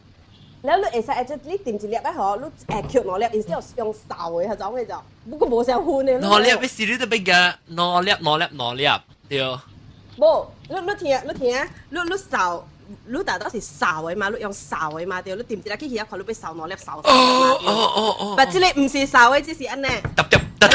了你會使會你定一粒啊嗬，你會抾兩粒，instead of 用掃的彼種的就，不過無相分的。兩粒，你是你都欲共兩粒兩粒兩粒，對。無，你你聽你聽，你你掃，你大多是掃的嘛，你用掃的嘛對，你定一粒去遐看，你欲掃兩粒掃。哦哦哦哦。但這个毋是掃的，只是按呢。揼揼揼。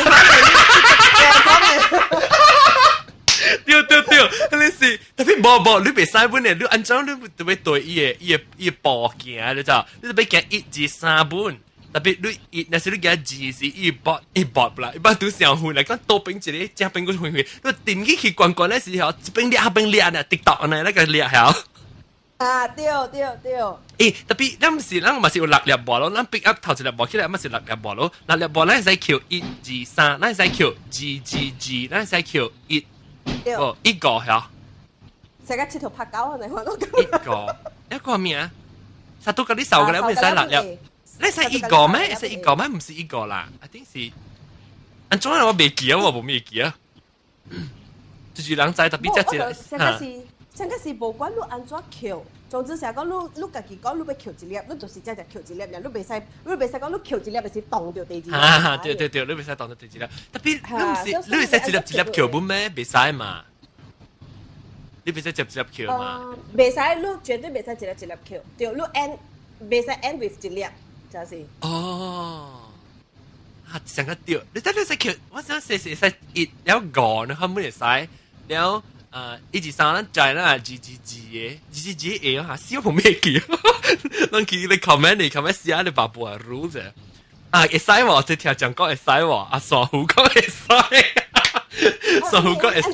對對對，彼是特別無無，你袂使本的，你按怎你特別對伊的伊的伊的步行，你知？你特別行一二三本，特別你一，若是你行二是伊搏伊搏啦，一般拄上遠來講，倒邊一个正邊個遠遠，你掂起去懸懸的時候，一邊掠一邊掠呢，直到呢，那個掠曉。啊，對對對。欸，特別咱毋是，咱嘛是有六粒無咯，咱 pick up 頭一粒無起來，嘛是六粒無咯，六粒無咱會使扣一二三，咱會使扣二二二，咱會使扣一。哦，一個嚇。成個佚佗拍狗，你看我。一個，一個咩啊？實都佮你掃個咧，唔使六粒。你使一個咩？使一個咩？毋是一個啦，一定是。按怎我袂記啊，我無咩記啊。就是人知特別這一個。上個是上個是無管你按怎扣，總之成講你你家己講你欲扣一粒，你就是只只扣一粒，你袂使你袂使講你扣一粒就是擋著第二粒。啊，對對對，你袂使擋著第二粒。特別你毋是你會使一粒一粒扣本咩？袂使嘛？你袂使一粒一粒扣嘛？袂使，你絕對袂使一粒一粒扣。對，你 end 袂使 end with 一粒，就是。哦。啊，上個對，你睇你使扣，我想說是使一了五，你根本會使了。一二三，咱在啦，二二二的，二二二會嚇，死我無咩記，咱去你 comment 你 comment 寫你爸爸 rule 者，啊會使喎，這聽講講會使喎，啊傻虎講會使，傻虎講會使，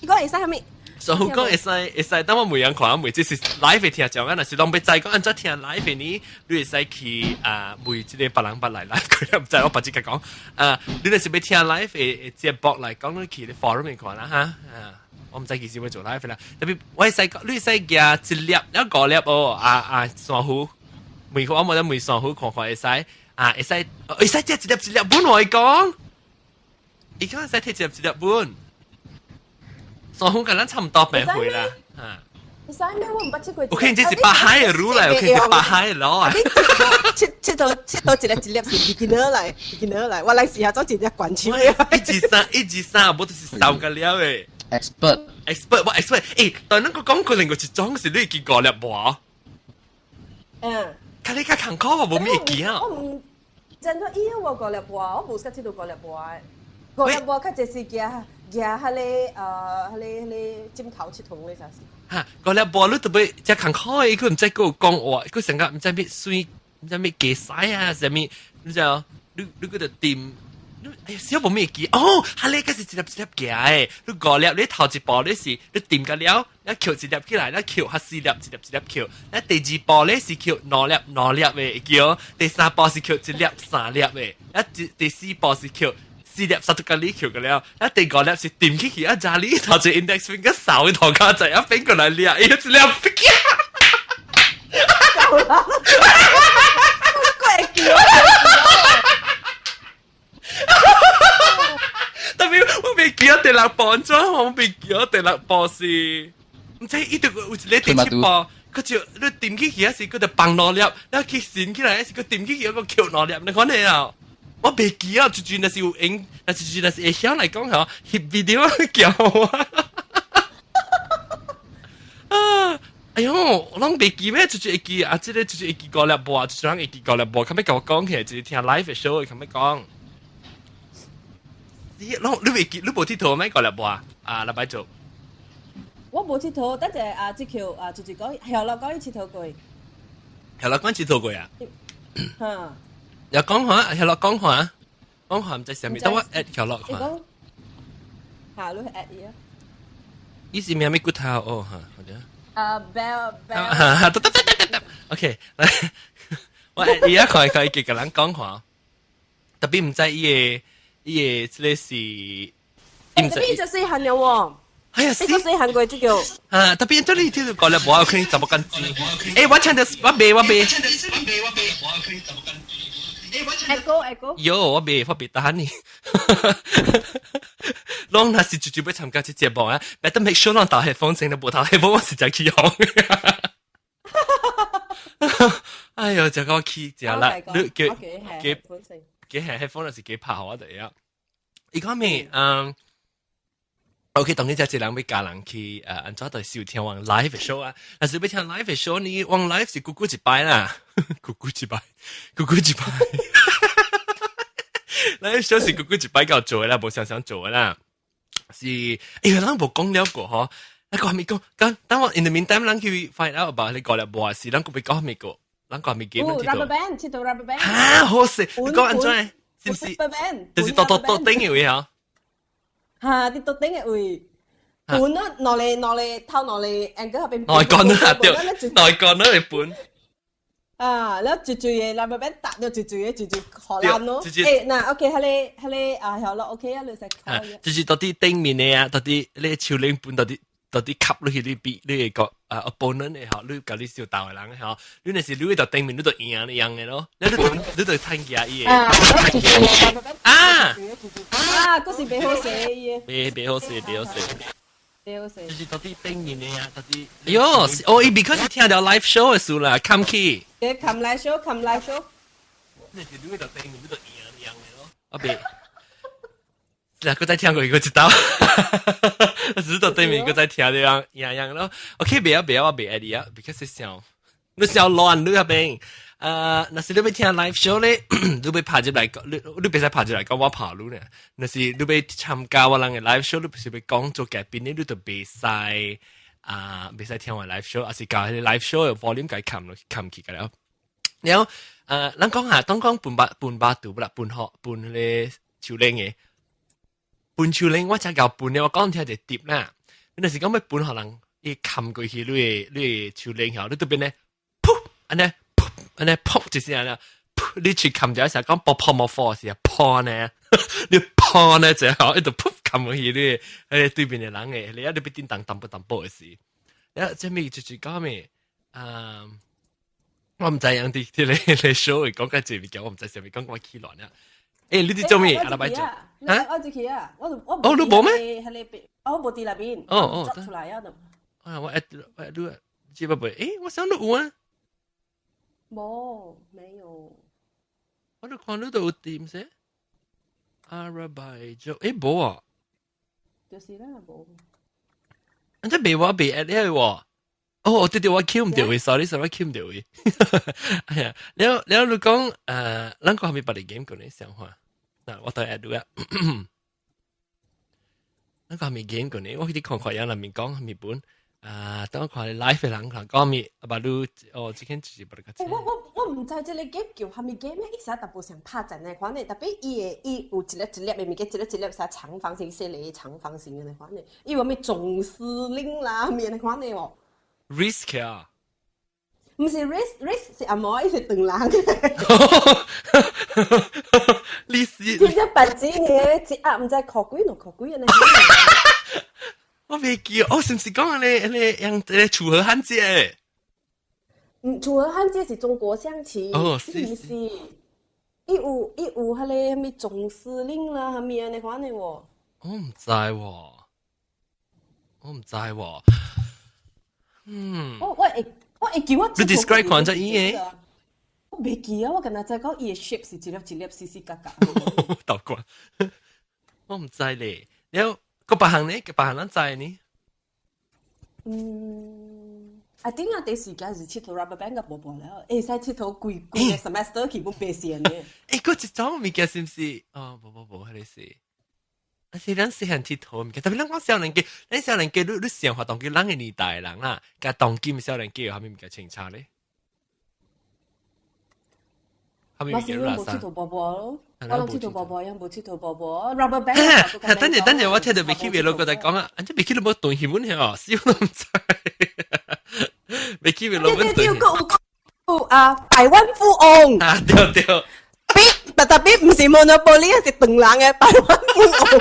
你講會使啥物？傻虎講會使會使，等我每樣看，每這是 live 聽講啊，若是攏欲知講按怎聽 live 呢？你會使去啊，問這个別人捌來 live，佢毋知我別只個講，啊，你若是欲聽 live 的節目來講，你去 forum 面看啦哈，啊。我毋知幾時會做 live 啦，特別我會使你會使夾一粒，了五粒哦，啊啊珊瑚，問我無得問珊瑚看看會使，啊會使會使隻一粒一粒本我講，伊講會使摕一粒一粒本，珊瑚佮咱差毋多白歲啦，啊。會使咩？我毋捌試過。我看這是北海的路來，我看是北海的路啊。切切到切到一粒一粒是 beginner 來，beginner 來，我來試下做一隻關手。一二三，一二三，無就是掃個了的。 expert expert 我 expert，欸，但咱個講可能個一種是你已經五粒無？嗯。較你較艱苦我無咩會記啊。我毋真做伊我五粒無，我無識佚佗五粒無的。五粒無較濟是行行彼个彼个彼个枕頭佚佗咧，就是。哈，五粒無你特別真艱苦的，伊佢毋知閣有講話，佢成個毋知欲水，毋知欲加屎啊，啥物，你知無？你你閣著掂。哎呀，小無咩記哦，哈你嗰是一粒一粒行的，你五粒你頭一步你是你掂個了，你扣一粒起來，你扣較四粒一粒一粒扣，你第二步咧是扣兩粒兩粒的，叫第三步是扣一粒三粒的，啊第第四步是扣四粒三都個你扣個了，啊第五粒是掂起去啊，加你頭一 index finger 掃頭家仔啊變過來掠，伊一粒夠啦，我會記。特別我袂記得第六步按怎，我袂記得第六步是，毋知伊就有一个第七步，佢就你掂起去，還是佢就放兩粒，你去伸起來，還是佢掂起去，個扣兩粒，你看你啊，我袂記啊，就算若是有閒，若是若是會曉來講吼，翕 video 叫我。啊！哎喲，我攏袂記咩？就是會記啊！這个就是會記五粒無，就是人會記五粒無，較欲共我講起來，就是聽 live show 較欲講。你攏你袂記，你無佚佗咩五粒無啊？啊，禮拜做。我無佚佗，等下啊，這球啊，就是講曉樂講伊佚佗過。曉樂講佚佗過啊？哈。又講下，曉樂講下，講下毋知啥物，等我 add 曉樂看。嚇，你 add 伊啊？伊是咩咩骨頭哦？嚇，好的。啊，bell bell。哈，得得得得得，OK，我而家看看伊個人講話，特別毋知伊个伊个這个是，伊毋知。特別就細漢了喎。哎呀，你個細漢過這個。啊，特別這裡聽到講了，無可能怎麼敢知？欸，我聽到我袂我袂。 Echo echo。有，我袂我袂打你。攏若是直接欲參加這節目啊，better make sure 攏戴 headphone 先，無戴 headphone 我實在起哄。哎呦，就個氣食啦，你叫叫幾係 headphone 是幾拍我哋啊？伊講咩？嗯。OK，當然就一人欲教人去按怎對收聽往 live show 啊？但是欲聽 live show，你往 live 是久久一擺啦，久久一擺，久久一擺。live show 是久久一擺夠做啦，無常常做啦。是，因為咱無講了過嗬，那個還沒講，講等我 in the meantime，咱去 find out about 你過來無是，咱閣欲講啥物個，咱講啥物 game？ Rubber band，佚佗 rubber band。哈，好勢，你講按怎？是毋是？就是桌桌桌頂嘅位嗬。哈，佇桌頂嘅位，盤咯，攞嚟攞嚟頭攞嚟，angle 後邊。內幹啊，對，內幹咯會盤。啊，了一嘴嘅 rubber band 搭了一嘴嘅，一嘴荷蘭咯。欸，嗱，OK，彼个彼个啊，好咯，OK 啊，你使。啊，就是到底頂面的啊，到底你手拎盤到底到底吸落去你比你個啊 opponent 的吼，你共你相鬥的人吼，你若是你到頂面你就贏你贏的咯，你你你就趁機伊的。啊，啊啊，閣是袂好勢伊的。袂好勢，袂好勢。袂好勢。就是到底頂面的啊，到底。哎喲，哦，伊 because 是聽著 live show 的事啦，冚去。對，冚 live show，冚 live show。你是你到頂面你就贏贏的咯，啊別。嗱，閣再聽過一個一道，只到對面閣再聽這樣樣樣咯。OK，袂啊袂啊，我袂愛你啊，because 想你想亂你那邊。若是你欲聽 live show 咧，你欲拍入來，你你袂使拍入來講我拍你呢。若是你欲參加我人的 live show，你不是欲講做嘉賓咧，你就袂使啊，袂使聽我 live show，抑是共彼个 live show 的 volume 共冚落冚起來了。然後，咱講下，當講分巴分巴肚啦，分學分彼个樹奶的。分樹奶，我才𠢕分的，我講聽一個 tip 啦。你若是講欲分予人，伊冚過去你的樹奶吼，你這邊咧，噗，按呢，噗，按呢，噗一聲啦，噗，你去冚一下，講爆泡沫火是啊，噗呢，你噗呢就好，伊就噗冚過去你彼對面的人的，你啊你欲叮當淡薄淡薄的事。啊，這物就是講咩？啊，我毋知影佇佇咧咧 show 會講較濟物件，我毋知啥物講我起亂啊。欸，你佇做咩？阿拉擺做。嚇？我入去啊！我我哦，你無咩？喺你邊，我無佇內邊。哦哦，出來啊！啊，我愛我愛你，這不不，欸，我想你有啊。無，沒有。我都看你都有佇，毋是？阿拉擺做，欸，無啊。就是啦，無。啊，這袂我袂 add 你喎。哦，對對，我 Q 毋著位，sorry sorry，我 Q 毋著位。哎呀，了了，你講，咱講啥物別个 game 過呢？想法。嗱，我都 add 你啊。咱講啥物 game 過呢？我去佇看看人內面講啥物本。啊，等我看你 live 的人看講物，啊，把你哦，這間就是別個。我我我毋知這个 game 叫啥物 game 咧，伊啥淡薄像拍戰的款的，特別伊會伊有一粒一粒的物件，一粒一粒啥長方形、細个長方形的款的，伊有啥物總司令啦，啥物的款的哦。 Risk 啊？毋是 risk，risk 是阿毛，伊是長人。你是？真正白紙呢，一盒毋知箍幾兩箍幾按呢。我袂記，哦，是毋是講按呢按呢用這個楚河漢界？嗯，楚河漢界是中國象棋。哦，是是。是。伊有伊有彼个啥物總司令啦，啥物按呢款的喎。我毋知喎，我毋知喎。嗯。我我會我會記我。你 describe 看這伊的？我袂記啊，我敢若知講伊的 shape 是一粒一粒四四角角。倒過，我毋知咧。了，閣別項呢？閣別項咱知呢？嗯，啊，頂下第時間是𨑨迌 rubber band 佮無無了，會使𨑨迌規規个 semester 去本白線的。欸，閣一種物件是毋是？哦，無無無，彼个是。啊，是咱細漢𨑨迌物件，特別咱講少年家，咱少年家，你你想法當今咱个年代的人啦，佮當今少年家有啥物物件相差咧？啥物物件無𨑨迌波波咯，我攏𨑨迌波波，樣無𨑨迌波波，rubber band。等陣等陣，我聽著袂起袂落，閣再講啊！按這袂起都無斷新聞哦，死我都毋知。袂起袂落，對對對，有有啊，百萬富翁。啊，對對。別特別毋是 Monopoly，是長人的百萬富翁。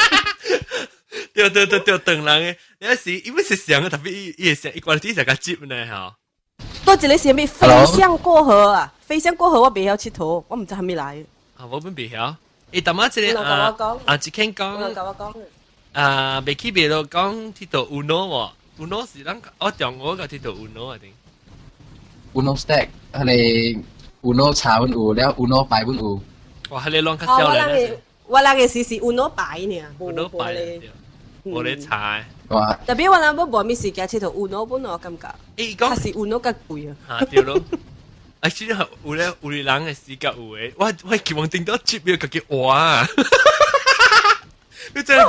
對對對對，長人的，有時伊本是上個特別伊伊會上，伊關鍵是較接呢吼。多一個是啥物飛象過河啊？飛象過河我袂曉𨑨迌，我毋知啥物來。啊，我本袂曉。欸，淡仔這個啊啊，一間講，啊，袂起袂落講𨑨迌 Uno 喎，Uno 是咱我中學個𨑨迌 Uno 啊定。Uno stack，彼個 Uno 茶阮有，了 Uno 牌阮有。哇，彼個攏較少年。我人嘅時是 Uno 牌爾， Uno 牌，無咧查。哇！特別我人要無物事件佚佗 Uno 本我感覺。欸，講是 Uno 較貴啊。嚇對咯。啊，其實有咧有咧人嘅時間有嘅，我期望頂到接要家己換。你真係，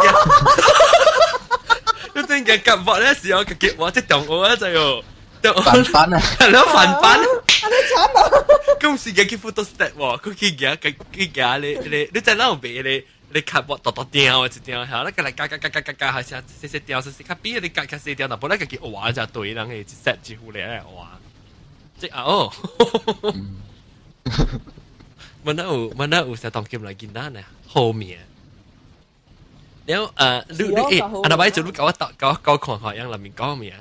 你真係夾搏咧時候，家己換，即中學啊就喲。翻版啊！係咯，翻版。啊你慘啊！咁時間去 photo stat 喎，佢去夾佢去夾你你你在哪有賣你你卡薄剁剁掉一張，嚇，那個來加加加加加加，還是細細條細細較比你加較細條，但本來家己換就對人嘅一 set 一副嚟來換。即啊哦，我那有我那有啥當今來簡單呢？後面。然後你你欸，阿那擺做你教我教我教看看，樣內面講咩？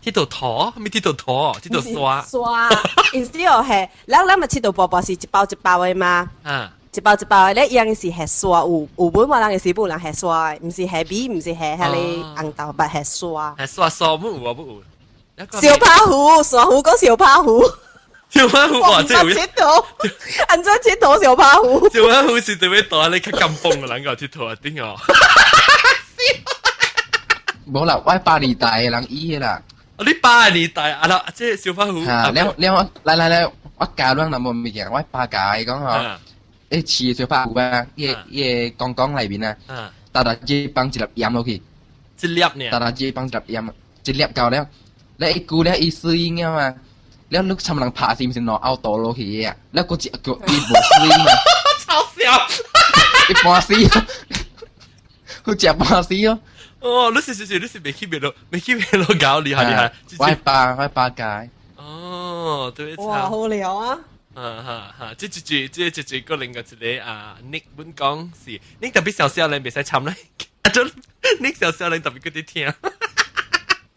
鐵頭陀，咩鐵頭陀？鐵頭刷。刷，意思哦係，咱咱咪鐵頭波波是一包一包的嘛？啊，一包一包的咧，樣是係刷有有本我人嘅是本人係刷，毋是係米，毋是係彼个紅豆，捌係刷。係刷刷冇有啊冇有。小拍虎，刷虎講小拍虎。小拍虎哇！這有鐵頭，按怎鐵頭小拍虎？小拍虎是特別大，你較甘榜的人個鐵頭啊頂哦。無啦，我80年代的人伊的啦。你80年代啊啦，這小拍虎。嚇，了了，來來來，我教咱淡薄物件，我爸教伊講吼，欸飼小拍虎啊，伊伊個公公內面啊，沓沓只放一粒鹽落去，一粒爾，沓沓只放一粒鹽，一粒夠了，了伊久了伊死嬰了嘛，了你參人拍是毋是兩凹倒落去的啊？了閣一個伊無死嘛，超笑，伊半死，佢食半死哦。哦，你是是是，你是未去未落，未去未落搞厲害厲害。我爸教。哦，對。哇，好料啊！啊哈哈，這一句，這一句個另外一個啊，你本講是，你特別小少年袂使參咧，啊，就你小少年特別嗰啲聽。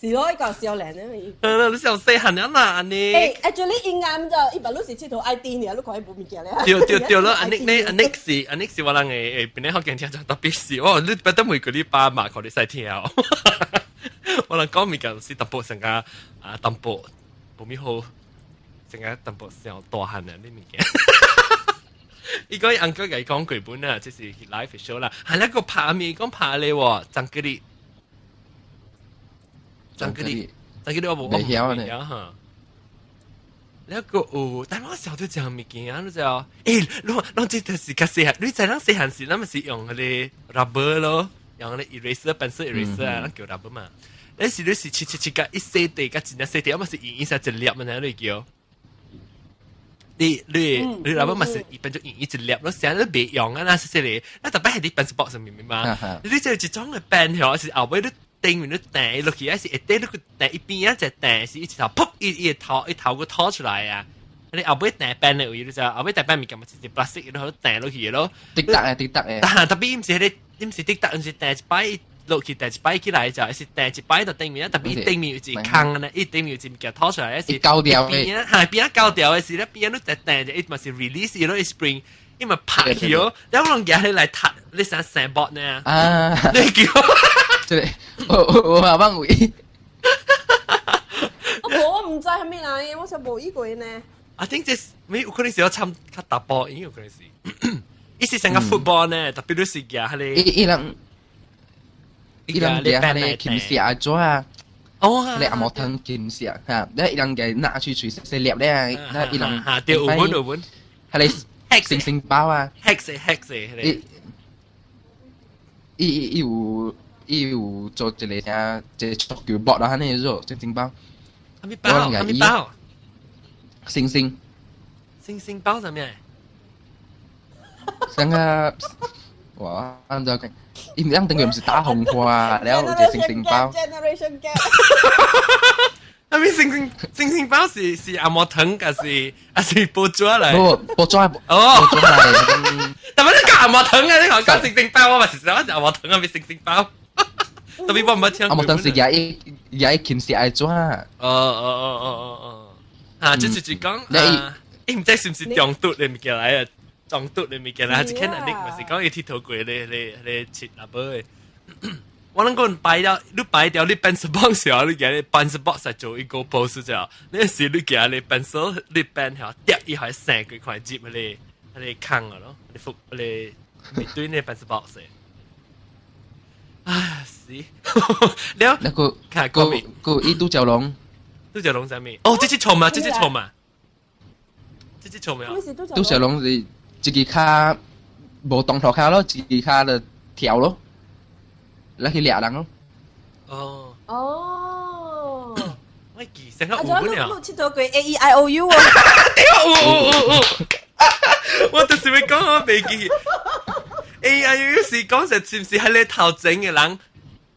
是咯，伊個少年啊。係你小細漢啊嘛，你。欸，actually 應該就伊把你是佚佗 ID 爾，你看伊無物件咧。對對對咯，阿 Nick 呢？阿 Nick 是阿 Nick 是我人嘅誒，邊個福建聽眾特別是，哦，你不得每個禮拜嘛，可你使聽哦。我人講物件是淡薄成個啊，淡薄無咪好，成個淡薄小大漢啊，呢物件。伊講安哥共伊講過本啊，這是 live show 啦，係那個拍面講拍咧喎，張格里，張格里，張格里我無我無曉哈。那個有，但我小就講物件啊，你知道？欸，你你這就是較細漢，你知咱細漢時，咱咪是用彼个 rubber 咯，用彼个 eraser pencil eraser 啊，咱叫 rubber 嘛。你是你是切切切甲一細地，甲真正細地，啊嘛是用一下一粒嘛，你叫。你你你 rubber 嘛是一般就用一粒咯，成日都袂用啊，那細細個，那特別係佇 pencil box 上面嘛。你這一種的 pen 吼，是後尾你頂面你彈落去，還是一底你去彈一邊啊，就彈是一頭噗一一頭一頭個拖出來啊。你後尾彈 pen 的位，你知後尾彈 pen 物件嘛是一 plastic，你好彈落去咯。滴答的滴答的。但特別毋是彼個，毋是滴答，毋是彈一擺落去，彈一擺起來就，是彈一擺就頂面啊，特別頂面有一空呢，伊頂面有一物件拖出來，是膠掉的。邊啊，係邊啊膠掉的是咧，邊啊你彈彈就，伊嘛是 release 咯，伊 spring。伊嘛拍去哦，然後攏舉起來踢，你想成搏呢？啊！你叫，這個我我我放位。我毋知啥物人，我想無遇過呢。 I think 這沒有可能是要參較大波，因為有可能是，伊是成個 football 呢，特別你是舉彼個。伊伊人，伊人舉彼个琴石紙啊。哦，你阿毛藤琴石嚇，你伊人嘅拿去隨細粒咧，那伊人嚇對有本有本，彼个。星星包啊，hex hex 伊伊伊有伊有做一個啥，一個足球波啦，按呢做星星包。啥物包？啥物包？星星。星星包啥物？像個，哇！按照伊毋等於毋是打紅花，然後一個星星包。 Generation gap。啥物星星星星包是是阿毛糖，還是還是報紙來？無報紙哦，報紙來。但係你講阿毛糖啊？你講講星星包，我嘛是我是阿毛糖啊，咪星星包。特別我毋捌聽過。阿毛糖是舉伊舉伊琴石愛紙。哦哦哦哦哦哦，啊，這就是講啊，伊毋知是毋是中毒的物件來啊？中毒的物件來，還是看能力嘛是講伊佚佗過咧咧咧切阿寶的。我諗講擺了，你擺掉你 pencil box 時候，你記你 pencil box 係做一個 pose 啫。你時你記你 pencil 你 pen 嚇跌一下成幾塊接你你坑啊咯，你覆你面對你 pencil box。唉死！了，那個看個個伊獨角龍，獨角龍啥物？哦，這隻蟲嘛，這隻蟲嘛，這隻蟲沒有？獨角龍是一個跤無動頭跤咯，一個跤就跳咯，來去掠人咯。哦。哦。我記成個有本了。你佚佗過 A E I O U 哦。對，有有有有。我就是欲講我袂記。A E I O U 是講實是毋是喺你頭前嘅人？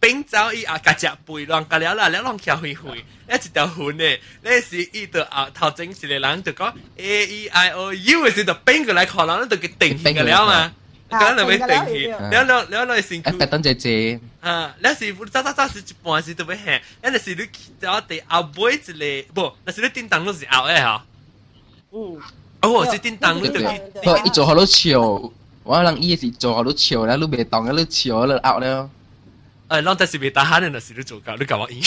變走伊啊，共食肥亂甲了啦，了攏徛遠遠，一條痕的，你是伊就啊頭前一個人就講 A E I O U 的時就變過來看人，就給定去了嘛，咁就欲定去，了了了了身軀。等一隻。啊，了是走走走是一半時就欲行，了就是你走佇後尾一個，無，若是你叮當攏是後的吼。嗯。哦，是叮當你就去。伊做好多笑，我人伊是做好多笑，了你袂動，了你笑了後了。誒，攏但是袂打哈，你就是你做到，你共我演。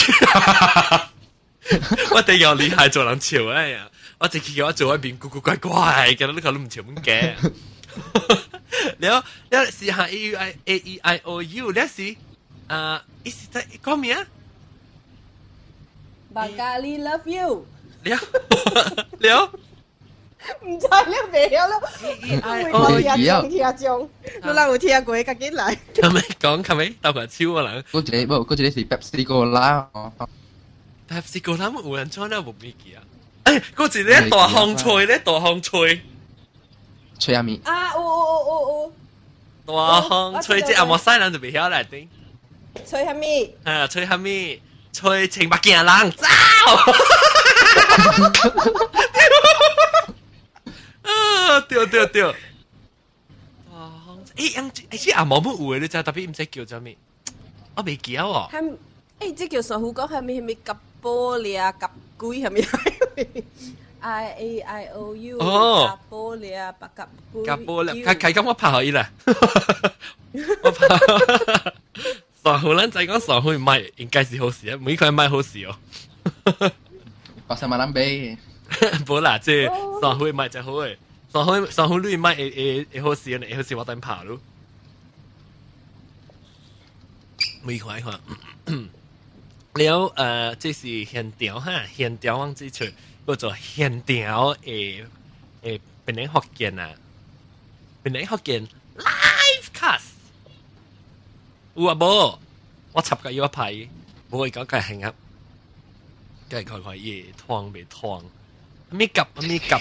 我第又厲害做人笑哎呀！我一去我做一面古古怪怪，嘅，你看你毋笑阮嘅。了了是下 A U I A E I O U，了是啊，伊是在講咩啊？Bengali love you。了了。毋知你袂曉咯，我聽聽講，你人有聽過，趕緊來。係咪講？係咪鬥下手啊人？嗰一個無，嗰一個是 Pepsi Cola。 Pepsi Cola 有人做了無記啊？誒，嗰一個大風吹咧，大風吹。吹啥物？啊，有有有有有。大風吹，這阿摩西人就袂曉來頂。吹啥物？啊，吹啥物？吹穿目鏡人走。啊，對對對！哇，欸，樣欸，這阿毛姆有的你知，特別毋知叫啥物，我袂記哦。欸，這叫師傅講啥物啥物夾玻璃啊，夾鬼啥物？I A I O U。哦。夾玻璃啊，白夾鬼。夾玻璃，開開咁我拍予伊啦。我拍。傻虎，咱再講傻虎買應該是好事啊，每塊買好事哦。八十萬人買。無啦，這傻虎買就好誒。傻虎傻虎你買會會會好勢，會好勢我等拍咯。每看一看，了這是現場哈，現場往這出叫做現場的的檳城福建啊，檳城福建 live cast 有啊無？我插個藥牌，無會講計行啊，計看看伊會通袂通？咩夾咩夾？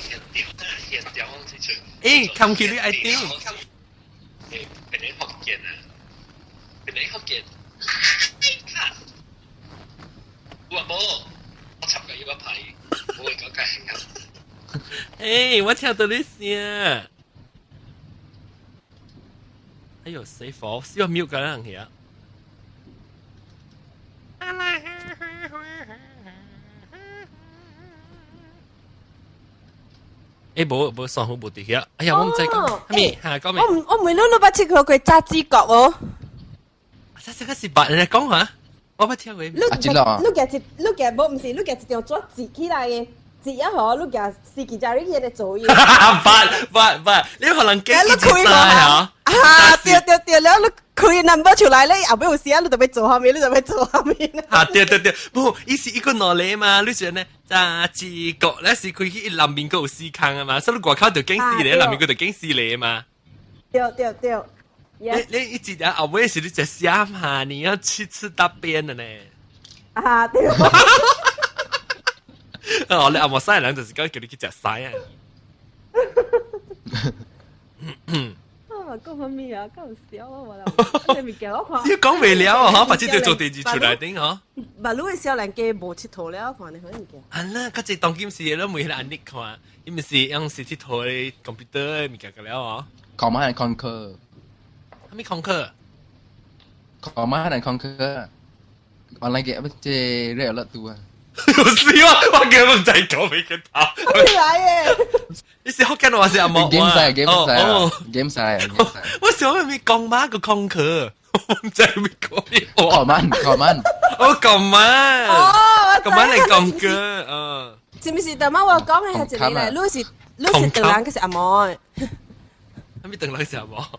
欸，冚起你愛丟。檳城福建啊，檳城福建 live cast 有啊無？我插個藥牌，無會講計行啊。欸，我聽到你聲。哎呦，死火！死我 mute 緊人去啊！欸，無無雙方無佇遐。哎呀，我毋知講啥物，嚇講咩？我毋我問你，你捌佚佗過炸雞角無？這這個是捌人講哈，我捌聽過。你你舉一你舉無毋是你舉一張紙折起來的，折啊吼，你舉司機車你去咧做伊。捌捌捌，你可能記記晒嚇。啊，對對對，了你開 number 出來咧，後尾有時啊，你就欲做啥物，你就欲做啥物。啊，對對對，無，伊是一個兩個嘛，你是呢？炸雞角咧是開去南面閣有四空啊嘛，所以你外口就景四個，南面閣就景四個嘛。對對對。你你一直在後尾是你食啥嘛？你要去吃大便的呢？啊，對。哦，你阿摩西人就是講叫你去食屎啊！啊，講啥物啊？夠笑啊！我啦，這物件我看。你講袂了哦，把這條做電視出來頂嗬。馬路的少年家無𨑨迌了，看你好物件。啊啦，較濟當今時攏袂按呢看，伊毋是用是𨑨迌的 computer 的物件個了哦。 Command and Conquer。啥物 Conquer？ Command and Conquer。Online game 這 Red Alert 2啊。有事啊！我根本唔知講咩個頭。來的。你是福建話是阿毛？game 晒，game 晒，game 晒。我想問你講馬個 Conquer。我毋知咩講。 Command command。哦，command。哦， command 嚟講嘅，嗯。是毋是？頭晚我講嘅係一個咧，你是唐人，佢是阿毛。係咪唐人是阿毛？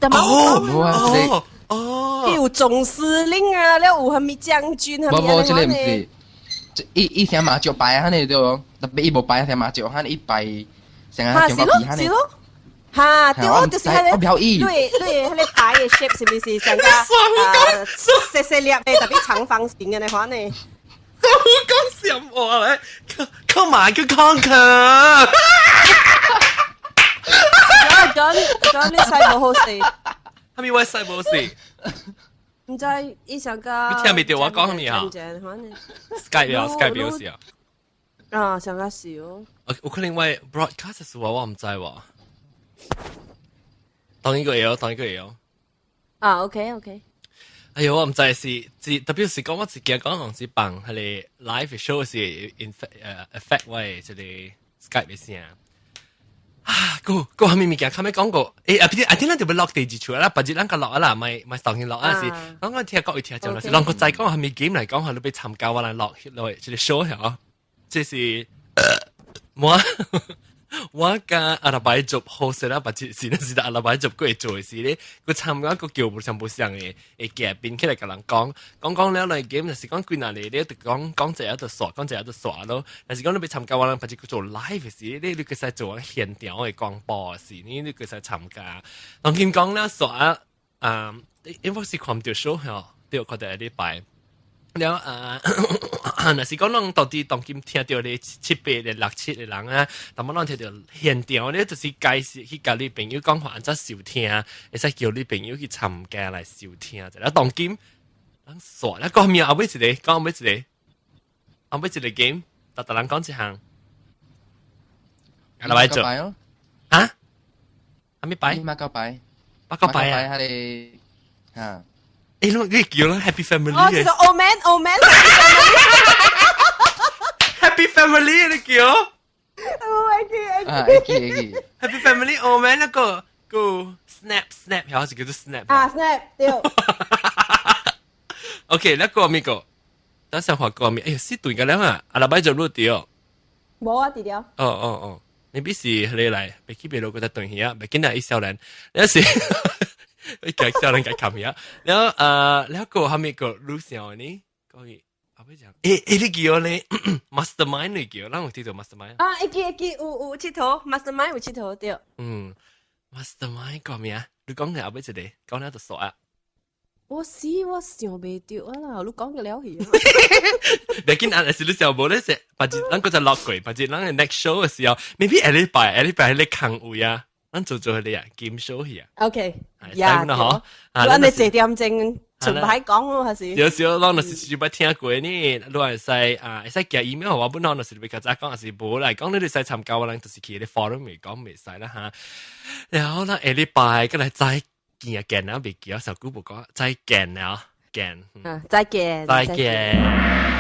頭晚我講哦哦，有總司令啊，了有啥物將軍，無無，這個毋是。伊伊聲麻雀牌按呢對無？特別伊無牌聲麻雀，按呢伊牌成個中國棋按呢。是咯，哈，對，我就是彼個，表演。對對，彼個牌的 shape 是毋是上個啊？細細粒的，特別長方形的那款呢？我講笑話咧，Command 叫 conquer。講講你細無好勢。係咪我細無勢？毋知伊上個。你聽袂著我講啥物啊？Skype 啊，Skype 有時啊。啊，上個是哦。有可能我 broadcast 時我毋知喎。當一個會哦，當一個會哦。啊，OK OK。哎喲，我毋知是是特別是講我自己講是放彼个 live show 是 in affect 我的這個 Skype 的聲。啊，個個啥物物件，較欲講過，欸，啊，比啊，聽咱就欲落第二處啦，別日咱個落啊啦，咪咪當然落啊是，講我聽各位聽眾啦，是攏閣再講啥物 game 來講，係你欲參加我來落落這個 show 嚇，這是我佮阿拉伯族好勢啦，別日是那是阿拉伯族過做的事咧，佢參加個叫無相無相的，會嘉賓起來共人講，講講了來 game 就是講幾若個，你就講講一下就煞，講一下就煞咯。但是講你欲參加我人別日做 live 時，你你會使做現場的廣播時，你你會使參加。當今講了煞啊，因為我是看毋著 show 吼，對，看著禮拜。了啊，若是講攏到底當今聽著咧七八個、六七個人啊，但麼攏聽著現場咧，就是介紹去共你朋友講話，按怎收聽，會使叫你朋友去參加來收聽。者當今咱煞啦，講咩後尾一個，講後尾一個，後尾一個 game，逐逐人講一項。阿來做啊？啥物牌？馬交牌，馬交牌啊？彼个嚇。欸，你叫啦 Happy Family 哦，叫做 Old Man Old Man Happy Family 你叫？我會記，啊，會記會記。 Happy Family Old Man 那個個 Snap Snap，還是叫做 Snap？啊，Snap 對。 OK，那個咪個，等陣話個咪，哎呀，死斷個了啊！阿拉擺就錄掉。無啊，佇了。哦哦哦，你必是你來，別去別落個在斷去啊，別緊啊，一少年，你是。你叫少年共冚去啊！然後然後個後面個路線呢？個後尾講，欸欸，你叫咧 Mastermind 你叫，咱有聽著 Mastermind？啊，會記會記，有有𨑨迌，Mastermind 有𨑨迌對。嗯，Mastermind 個咩啊？你講嘅後尾一個，講了就煞啊。我死我想袂著啊啦，你講個了去。別緊啊，是你想無咧？是，別日咱閣再落過，別日咱嘅 next show 嘅時候，maybe 下禮拜下禮拜你空位啊。咱做做彼个啊，game show 去啊。 OK，呀，嗬，啊，咱你坐點鐘，全部喺講咯，還是？有時候咱若是就捌聽過呢，你會使啊，會使寄 email 我本來若是欲較早講，還是無來講，你會使參加我人就是去咧 forum 咪講袂使啦哈。然後咱下禮拜閣來再見啊見啊，袂記啊，小姑無講再見啊見。啊，再見，再見。